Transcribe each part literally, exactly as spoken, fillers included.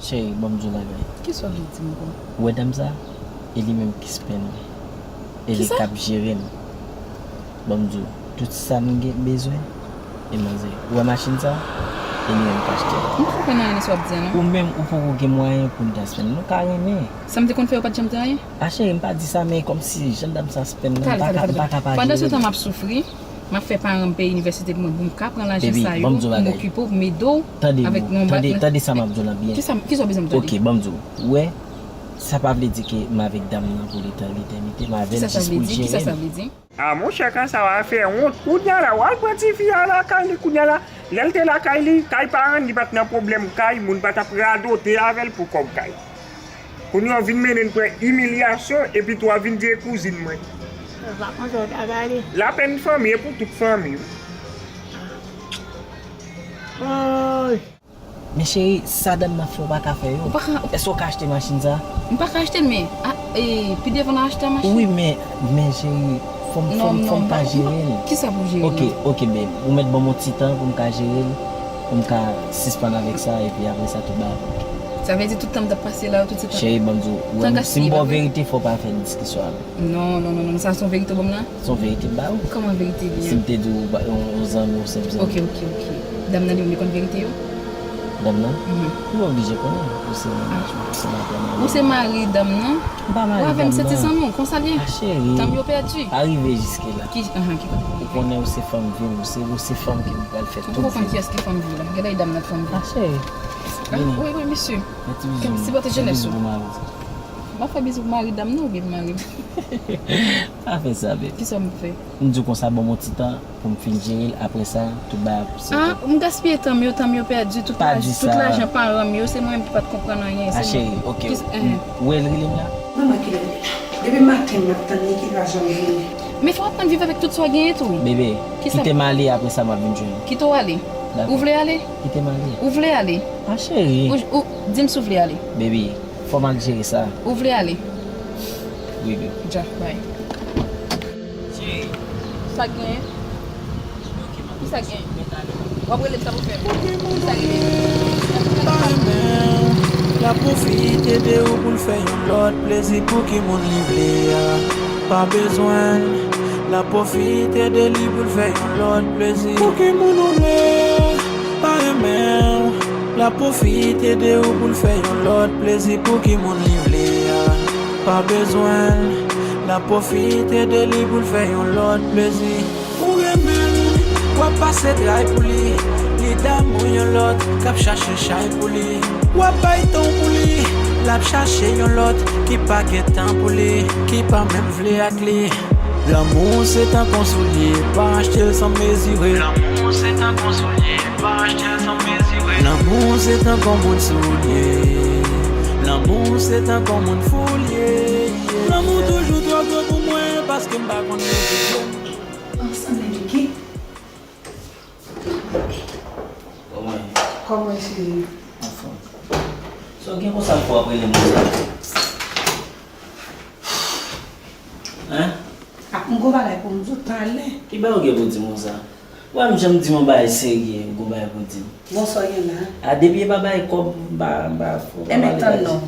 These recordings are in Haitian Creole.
Cheri, ban m di w bagay. Kisa w vle di m ankò? Ou wè dam sa? E li menm ki spend mwen. E li k ap jere m. Ban m di w, tout sa m gen bezwen, e manzè. Ou wè machin sa? E li menm k achte l. M pa konprann anyen nan sa w ap di a non. Ou menm, ou poko gen mwayen pou n ta spend. Nou ka renmen. Sa m te konn fè, ou pa t janm di anyen? A cheri, m pa di sa, men kòmsi jan dam sa spend nan, m pa ka, m pa ka pa jere l. Pandan se tan m ap soufri, m ap fè paran m peye inivèsite pou mwen, pou m ka pran lajan sa yo, pou m okipe w, pou m ede w avèk non. Tande, tande sa m ap di w la byen. Kisa, kisa w bezwen m tande? Ok, ban m di w. Ou wè, sa pa vle di ke m avèk dam nan pou letan, letènite, m avè l jis pou l jere m. Kisa sa vle di? Kisa sa vle di? A monchè, ka sa w a fè wont. Kounye a la, w al pran tifi a lakay li kounye a la. Lè l te lakay li, kay paran l, li pa t nan pwoblèm kay, moun pa t ap radote avè l pou kòb kay. Kounye a w vin mennen n pran imilyasyon, epi tou w ap vin di e kouzin mwen. Lapenn fanmi e pou tout fanmi wi. Woy! Men cheri, sa dam nan fè w pa ka fè yo. Èske w ka achte machin sa? M pa ka achte l, men a, e, pi devan n a achte machin. Wi, men, men cheri, fò m, fò m, fò m ka jere l. Kisa pou jere l? Ok, ok, babe. Ou mèt ban m yon ti tan pou m ka jere l, pou m ka sispann avèk sa, epi apre sa, tout bagay ap oke. Sa vle di tout tan m t ap pase la, tout se tan. Cheri, ban m di w, ou wè, si m ba w verite, fò w pa fè diskisyon avè m. Non, non, non, non, sa se yon verite w ban m la? Se yon verite m ba ou. Kòman verite li ye? Si m te di w yon, yon zanmi, yon senp zanmi. Ok, ok, ok. Dam nan li menm li konn verite yo? Dam nan? Mhm. Li oblije konnen. Ou se, ou se madanm nan. Ou se mari dam nan? M pa mari dam nan. Ou avè m se ti zanmi w, konsa l ye. A cheri. Tan m yo pèdi. Pa rive jiske la. Ki, ahan, ki kote pou rive? Ou konnen ou se fanm vi m, ou se, ou se fanm ke m pral fè tout vi m. M poko konn kiyès ki fanm vi w la. Gade dam nan fanm vi w. A cheri. Ah, wi, wi, mesye. Fè ti bizou. Kèm sipote jenès ou. Fè bizou pou mari. M ap fè bizou pou mari dam nan oubyen pou mari m? Pa fè sa, babe. Kisa m fè? M di w konsa, ban m yon ti tan pou m fin jere l, apre sa, tout bagay ap sete. Ah, m gaspiye tan m yo, tan m yo pèdi, tout lajan paran m yo, se mwen menm ki pa t konprann anyen, se mwen. Ah, cheri, ok. Ou wè l rele m la? Manman, kilè l ye la? Depi maten m ap tann li, ki pa janm vini. Men fò w aprann viv avèk tout sa w genyen tou. Bebe, kite m ale, apre sa m ap vin jwenn ou. Kite w ale? Dakò. Ou vle ale? Kite m ale. Ou vle ale? Ah, cheri. Ou, ou, di m si w vle ale. Bebe, fò m al jere sa. Ou vle ale? Wi, bebe. Dja, bay. Cheri. Sa k genyen? Kisa k genyen? W ap rele m sa pou fè? Kisa k genyen? Pa renmen w, l ap pwofite de ou pou l fè yon lòt plezi. Pou ki moun li vle a, pa bezwen l, l ap pwofite de li pou l fè yon lòt plezi. Pou ki moun ou vle, pa renmen w, l ap pwofite de ou pou l fè yon lòt plezi. Pou ki moun li vle a, pa bezwen l, l ap pwofite de li pou l fè yon lòt plezi. Ou renmen l, w ap pase tray pou li, li damou yon lòt k ap chache chay pou li. W ap bay tan w pou li, l ap chache yon lòt ki pa gen tan pou li, ki pa menm vle ak li. Lanmou se tankou soulye, pa achte l san mezire. Lanmou se tankou soulye, pa achte l san mezire. Lanmou se tankou moun soulye. Lanmou se tankou moun foulye. Lanmou toujou twò gwo pou mwen, paske m pa konn mezire. Ansanm, Niki. Kòman ye? Kòman ye, cheri? Anfòm. Sa w gen konsa pou w ap rele m konsa? Hein? Ah, m gon bagay pou m di w talè. Ki bagay w gen pou w di m konsa? Ou pa janm di m yon bagay serye, ou gon bagay pou w di m. Bonswa, gen la. A, depi e pa bay kòb, m pa, m pa, fò pa pale. Enben, tann non.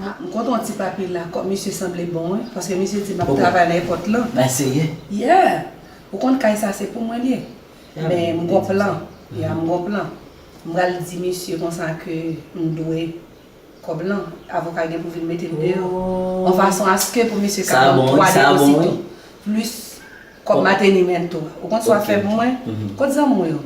Ah, m kontan yon ti papye la, kòb misye sanble bon, wi, paske misye di m ap travay nan èpòt lan. Bagay serye? Yeah. Ou konn kay sa se pou mwen li ye. Men m gon plan. Ya, m gon plan. M pral di misye konsa ke m dwe kòb lan. Avoka gen pou vin mete m deyò. Yon fason aske pou misye ka ban m twa depozito. Plis kòb matrimento a. Ou konn sa w ap fè pou mwen? Kot zanmi w yo?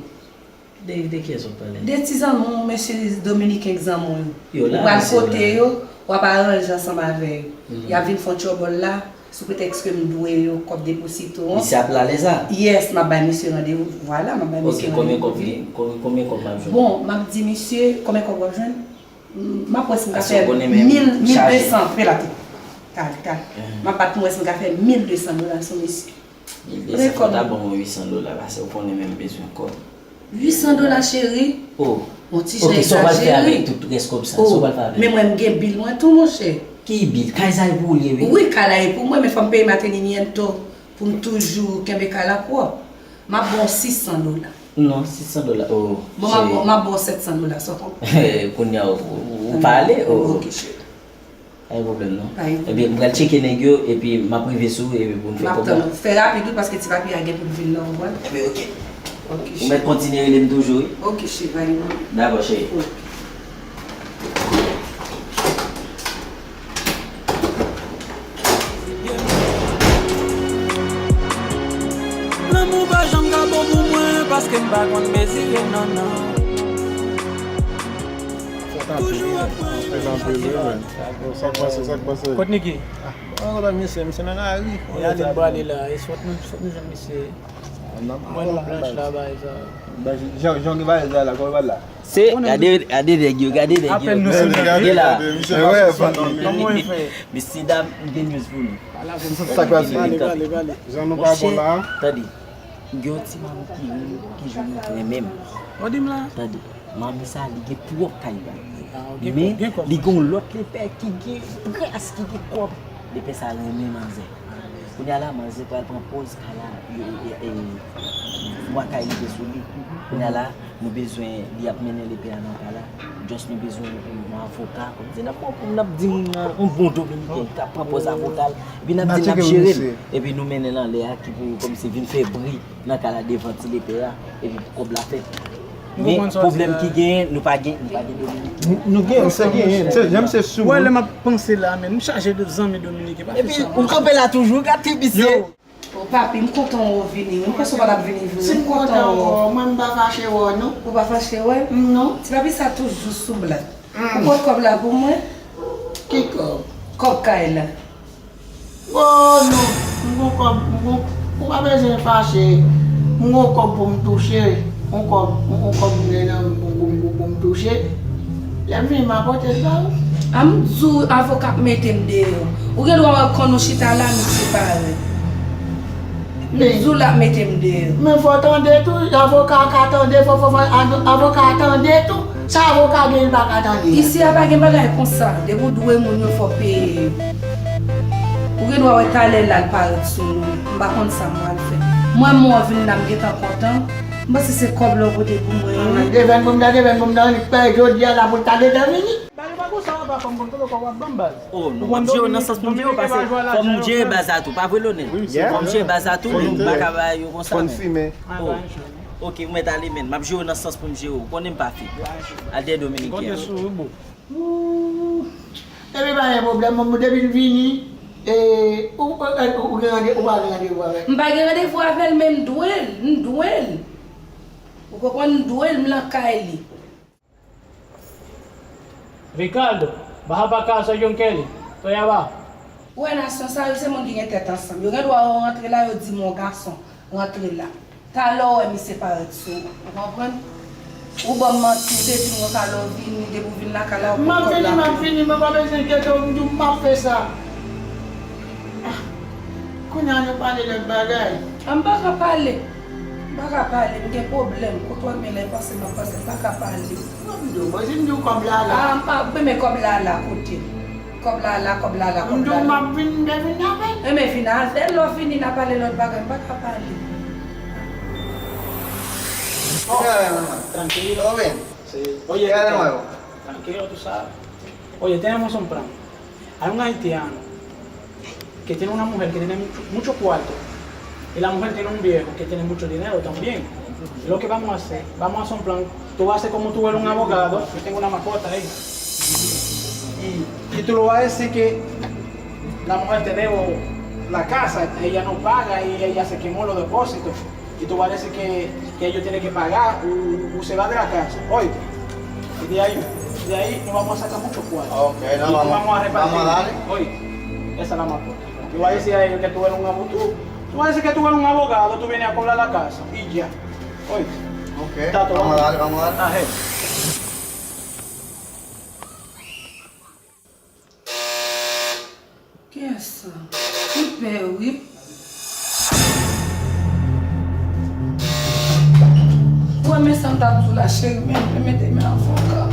De, de kiyès w ap pale? De ti zanmi w, mesye dominiken k zanmi w yo. Ou pral kote yo, w ap aranje ansanm avè yo. Y ap vin fè yon tchòbòl la, sou pretèks ke m dwe yo kòb depozito an. Misye ap la lè sa? Yes, m ap bay misye randevou. Vwala, m ap bay misye randevou. Ok, konbyen kòb li, konbyen, konbyen kòb m ap jwenn? Bon, m ap di misye, konbyen kòb w ap jwenn? M ap wè si m ka fè mil, mil de san, fè la tou. Talè, talè. M ap bat pou m wè si m ka fè mil de san dola sou misye. Mil de san, fò w ta ban mwen uit san dola, paske ou konnen menm bezwen kòb. Uit san dola, cheri? Oh. Yon ti jan egzajere. Ok, sa w pral fè avèk tout rès kòb sa? Sa w pral fè avè l? Men mwen, m gen bil mwen tou, monchè. Ki bil? Kay sa e pou ou l ye, wi. Wi, kay la e pou mwen, men fò m peye mantenimiento pou m toujou kenbe kay la pwòp. M ap ba w sis san dola. Non, sis san dola, oh, cheri. Bon, m ap ba w, m ap ba w sèt san dola, sa w konprann? Kounye a, ou, ou, ou pale, oh. Ok, cheri. Pa gen pwoblèm, non. Pa gen pwoblèm. Ebyen, m pral tcheke nèg yo, epi m ap rive sou ou, epi pou n fè kòb la. M ap tann ou. Fè rapid, wi, paske ti papye a gen pou l vin la, ou konprann? Ebyen, ok. Ok, cheri. Ou mèt kontinye rele m toujou, wi. Ok, cheri, pa gen pwoblèm. Dabò, cheri. Ok. Lanmou pa janm ka bon pou mwen, paske m pa konn mezire, non, non. Toujou ap pran. Sa k pase, sa k pase? Kot Niki? Ah, kote misye, misye nan lari. Li ale, li prale la. E sòt nou, sòt nou jwenn misye. Mwen nan blanch la, bay sa. Jan, jan ki bay sa la, kòman l la? Se, gade, gade nèg yo, gade nèg yo. Apèn nou sou nèg yo. Gade, gade, misye pa sou son non, men. Kòman w fè? Mesye dam, m gen news pou nou. Sa k pase? Pale, pale, pale. Jan nou pa bon la. Monchè, tande. M gen yon ti manmi ki, ki jwenn mwen menm. Ou di m la? Tande. Manmi sa, li gen twòp kay la. Ah, ok, men, gen kòb. Li gen yon lòt lepè ki gen plas, ki gen kòb. Lepè sa renmen manzè. Kounye a la, manzè pral pran pòz kay la, e, e, e, bwa kay li te sou li. Kounye a la, nou bezwen, li ap mennen lepè a nan kay la. Just nou bezwen yon, yon avoka. Kòmsi n ap, n ap di moun nan, yon bon dominiken, k ap pran pòz avoka l. Epi n ap di n ap jere l. Epi nou mennen l anlè a, ki pou, kòmsi vin fè bri nan kay la devan ti lepè a. Epi pou kòb la fèt. Men pwoblèm ki genyen, nou pa gen, nou pa gen dominiken. Nou, nou gen, misye genyen, misye, jan misye sou. Wè, lè m ap panse la, men m chaje de zanmi dominiken, pa fè sa. Epi ou kanpe la toujou, gade ti misye. Yo. O papi, m kontan wè w vini wi. M panse w pa t ap vini vre. Si m kontan wè w, mwen m pa fache wè w non. Ou pa fache wè? Non. Ti papi sa toujou sou blak. Ou pot kòb la pou mwen? Ki kòb? Kòb kay la. Oh non, m gon kòb, m gon, ou pa bezwen fache. M gon kòb pou m touche. Yon kòb, yon kòb m gen nan men m pou, pou, pou, pou m touche. Lè m vini, m a pote l ba ou. A m di w avoka ap mete m deyò. Ou gen dwa wè kòn ou chita la, misye parèt. M di w l ap mete m deyò. Men fò tande tou, avoka a ka tande, fò, fò, fò, avoka a tande tou. Sa avoka gen, li pa ka tande. Isi a pa gen bagay konsa. Depi w dwe moun yo, fò w peye yo. Ou gen dwa wè talè la l parèt sou nou. M pa konn sa m pral fè. Mwen, m wè w vin la, m gentan kontan. M panse se kòb la w pote pou mwen wi. Devan pou m ta, devan pou m ta, li pè jodi a la pou l ta gentan vini. Ba yo pa konsa, papa, m konn kote w ap ban m baz. Oh, non, m ap jere w nan sans pou m jere w, paske fò m jere baz la tou, pa vre, Lonel? Fò m jere baz la tou, nou pa ka ba yo konsa, men. Oh, ok, ou mèt ale, men. M ap jere w nan sans pou m jere w. Ou konnen m pa fè. Al dèyè dominiken an. Epi pa gen pwoblèm, mwen, depi l vini, e, ou, ou, ou, ou gen rande, ou pa gen randevou avè l? M pa gen randevou avè l, men m dwe l, m dwe l. Ou konprann, m dwe l, m lakay li. Ricardo, baja pa casa, John Kelly, estoy abajo. Ou wè nasyon sa yo, se moun ki gen tèt ansanm. Yo gen dwa wè w rantre la, yo di m yon gason, rantre la. Talè w wè misye parèt sou ou, ou konprann? Ou ban m manti, ou te di m yon talè w vini, depi w vin lakay la, ou pran kòb la. M ap vini, m ap vini, mwen pa bezwen enkyete w, m di w m ap fè sa. Ah, kounye a nou pale lòt bagay. Ah, m pa ka pale. M pa ka pale, m gen pwoblèm. Kote w ap gen lè panse m ap panse, m pa ka pale. Mwen m di w, bon, si m di w kòb la la. Ah, m pa, men kòb la la, kote? Kòb la la, kòb la la, kòb la la. M di w m ap vin, m te vin avè l. Enben vin avè l, lè w vini n a pale lòt bagay, m pa ka pale. Oh, tranquilo. Todo bien. Sí. Oye, tranquilo, tú sabes. Oye, tenemos un plan. Hay un haitiano que tiene una mujer que tiene mucho, mucho cuarto y la mujer tiene un viejo que tiene mucho dinero también. Lo que vamos a hacer, vamos a hacer un plan. Tú vas a hacer como tú eres un abogado, yo tengo una mascota ahí. Y, y tú lo vas a decir que la mujer te debo la casa, ella no paga y ella se quemó los depósitos. Y tú vas a decir que, que ellos tienen que pagar, u, u se va de la casa. Oíste. Y de ahí, de ahí nos vamos a sacar muchos cuartos. Ok, no, y vamos, vamos a repartir. Vamos a darle. Oíste. Esa es la más corta. Tú vas a decir a ellos que tú eres un abogado. Tú, tú vas a decir que tú eres un abogado, tú vienes a cobrar la casa. Y ya. Oíste. Ok, vamos a darle, vamos a darle. Ajé. Kiyès sa? M pè wi. Ou wè men sa m t ap di w la cheri, men, men mete men avoka.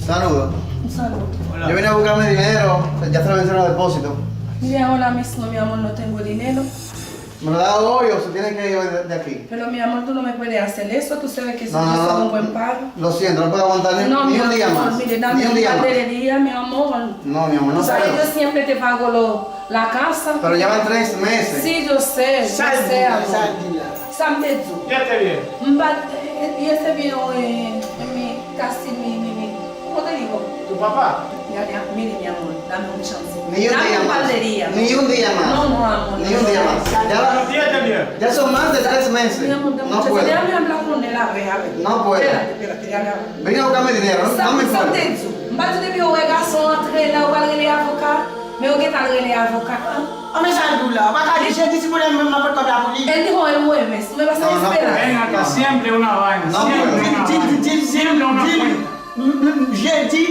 Saludos. Saludos. Yo vine a buscar mi dinero, ya se lo menciono al depósito. Mira, hola, mi, no, mi amor, no tengo dinero. Me lo da hoyo, se tiene que ir de aquí. Pero mi amor, tú no me puedes hacer eso, tú sabes que si yo soy un buen padre. Lo siento, no puedo aguantar ni, ni un día más. No, mi amor, mire, dame un par de días, mi amor. No, mi amor, no puedo. Tú sabes, yo siempre te pago lo, la casa. Pero ya van tres meses. Sí, yo sé, yo sé, amor. Sa m te di w. Yo te byen. M pa, yo te byen, wi, mi, kasi mi, mi, mi. Kòman te di w? Tu papá. Ya, ya, mire, mi amor, dame un chance. Ni un día más. Dame un par de días. Ni un día más. No, no, amor. Ni un día más. Ya, ya son más de tres meses. Mi amor, dame un chance. No puedo. Déjame hablar con él, a ver, a ver. No puedo. Espérate, espérate, déjame hablar. Vine a buscarme dinero, no, no me importa. Sa m te di w. M pa di w depi w wè gason antre la, ou pral rele avoka. Men yo gentan rele avoka an. An men sa l di w la, ou pa ka di jedi si moun nan menm nan pot kòb la pou li. Él dijo el jueves, me vas a esperar. No, no puedo. Ven acá, siempre una vaina, siempre una vaina. Siempre una cuenta. Jedi,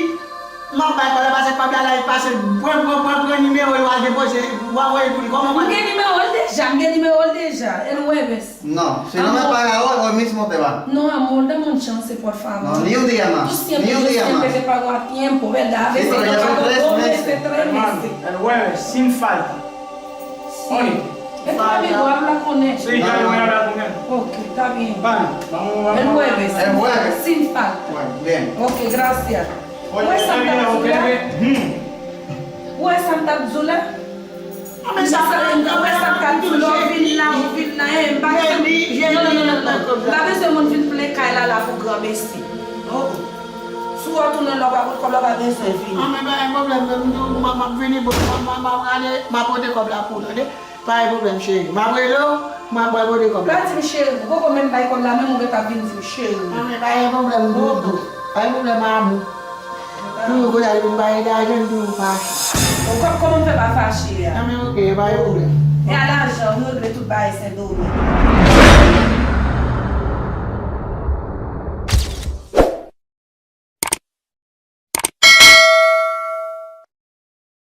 m ap bay kòb la, pase kòb la, la, li pase, pran, pran, pran, pran nimewo, yo al depoze, w a voye pou li. Kòman w pral? M gen nimewo l deja, m gen nimewo l deja, el jueves. No, si no me paga hoy, hoy mismo te va. No, amor, dame un chance, por favor. No, ni un día más, ni un día más. Tú siempre, yo siempre te pago a tiempo, ¿verdad? A veces yo pago dos meses, tres meses. Hermano, el jueves, sin falta. Sí. Oye. Esto es mi habla con él. Sí, ya yo voy a hablar con él. Ok, está bien. Vamos, vamos, vamos. El jueves. El jueves. Sin falta. Bueno, bien. Ok, gracias. Oye, este viejo cree que, hmm. Ou wè sa m t ap di w la? Ou wè sa m t ap di w la, ou vin la, ou vin la, eh, m pa bezwen, non, non, non, non, non. M pa bezwen moun vin plen kay la, la pou granmesi. Oh, oh. Si w retounen la, w pa pot kòb la, w pa bezwen vini. An men pa gen pwoblèm, men m di w, m ap, m ap vini, bon, m ap, m ap, m ap rale, m ap pote kòb la pou w, tande? Pa gen pwoblèm, cheri. M ap rele w, m ap, m ap pote kòb la. Pa di m cheri, ou poko menm bay kòb la, menm ou gentan vin di m cheri. An men pa gen pwoblèm, doudou. Pa gen pwoblèm, amou. Toujou kote al vin bay lajan, toujou fache. Bon, kòm, kòman m fè pa fache a? Nan men oke, pa gen pwoblèm. E a lajan, m regle tout bagay Sendomeng.